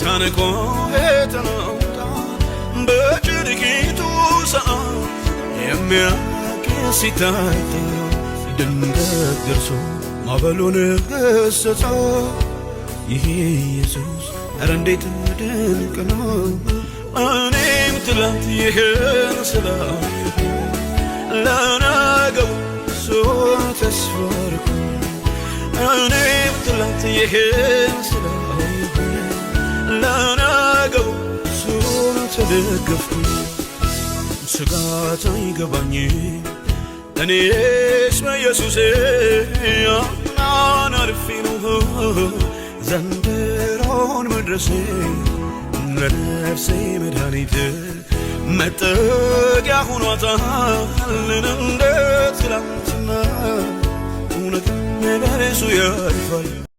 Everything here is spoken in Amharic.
ታንቆ የተናውጣ በጭንቂቱ ሰዓት የሚያውቅ ሲታጣ ድንገት ደርሶ ማዕበሉን ገሠጸው። ይሄ ኢየሱስ ኧረ እንዴት ድንቅ ነው! እኔም ትላንት ይህን ስላየሁ ለነገው እሱ ተስፋ አደረኩ። እኔም ትላንት ይህን ስላየሁ ለነገው እሱ ተደገፍኩኝ። ስጋት አይገባኝ እኔስ በኢየሱሴ አምናን አልፌ ነው ዘንድሮን መድረሴ። ለነፍሴ መድኃኒት መጠጊያ ሆኗታል እንደ ትላንትና እውነትም በርሱ ያልፋል።